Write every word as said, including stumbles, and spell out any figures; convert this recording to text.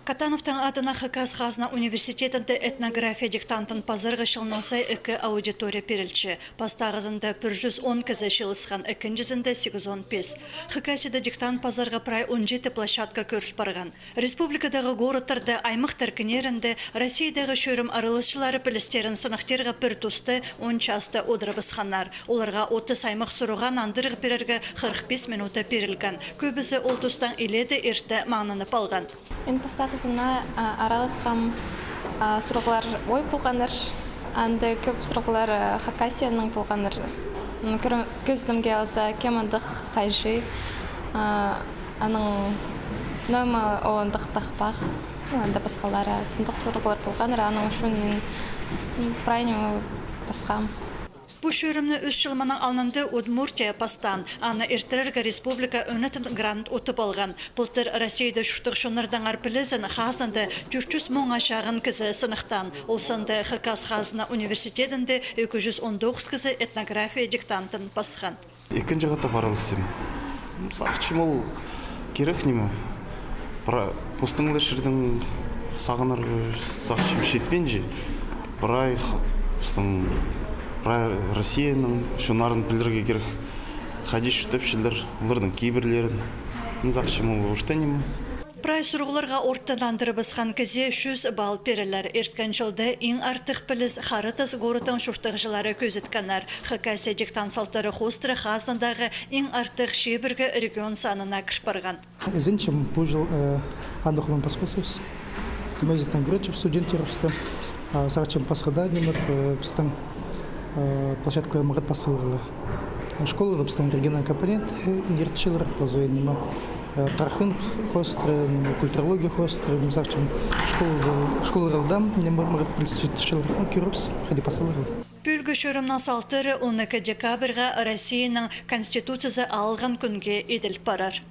Катановтың адынаң Хакас хазна университетінде этнография диктантын пазарға чылнаң сай ікі аудитория пирілче. Пастағызында пір чӱс он кізі чыылысхан, ікінҷізінде сигізон пис. Хакасияда диктант пазарға прай он читі площадка кӧріл парған. Республикадағы городтарда, аймахтар кіннерінде Россиядағы чӧрім араласчылары пілістерін сыныхтирға пір туста он часта одырыбысханнар. Оларға отыс аймах сурығға нандырығ пирерге хырых пис минута пирілген. Кӧбізі ол тустаң илееде ирте маңнанып алған. Ин пастағызына, а, араласхам, а, сурығлар ой полғаннар. Анда кӧп сурығлар, а, Хакасияның полғаннар. М, кӧзідімге алза, кем андағ хайҷы, а, аның ноо ма ол андағ тахпах, анда пасхалары, андағ сурығлар полғаннар, аның ӱчӱн мин, м, прай ниме пасхам. Пу чӧрімні ӱс чыл мының алнында Удмуртия пастаан. Аны иртірерге республика ӧнетін грант утып алған. Пылтыр Россияда чуртағ чоннардаңар пілізін хазнада тӧрт чӱс муңа чағын кізі сыныхтаан. Ол санда Хакас хазна университетінде ікі чӱс он тоғыс кізі этнография диктантын пасхан. Ікінҷі хатап араласчам. Сағынчам, ол кирек ниме. Пра-, постың ла чирдең сағынарға, сағынчам, читпинче. Прай х-, постың, прай Россияның чоннарын пілерге кирек. Хайди чуртапчалар, оларның кибірлерін. Сағынчам, ол орта ниме. Прай сурығларға орта нандырыбысхан кізее чӱс балл пирілер. Ирткен чылда иң артых піліс Хара Тас городтың чуртағҷылары кӧзіткеннер. Хакасия диктант салтары хоостыра хазнадағы иң артых чибіргі регион санына кір парған. Ізенчем, пу чыл, э, андағ ниме паспасчабыс. Мӧзеттең кӧрчем студенттербісті. А, сағынчам, пасха даа ниме, э, пістің, э, площадкалар мағат пас саларға. Школада пістің региональный компонент, э, иртчелер, паза ниме, э, тархын хоостыра, ниме, культурология хоостыра, мин сағынчам, школада, школаларда ниме мағат піліс читірчелер. Ну, кӧрербіс, хайди пас саларға. Пӱӱлгі чӧрімнің салтары он ікі декабрьға Россияның Конституциязы алған кӱнге иділ парар.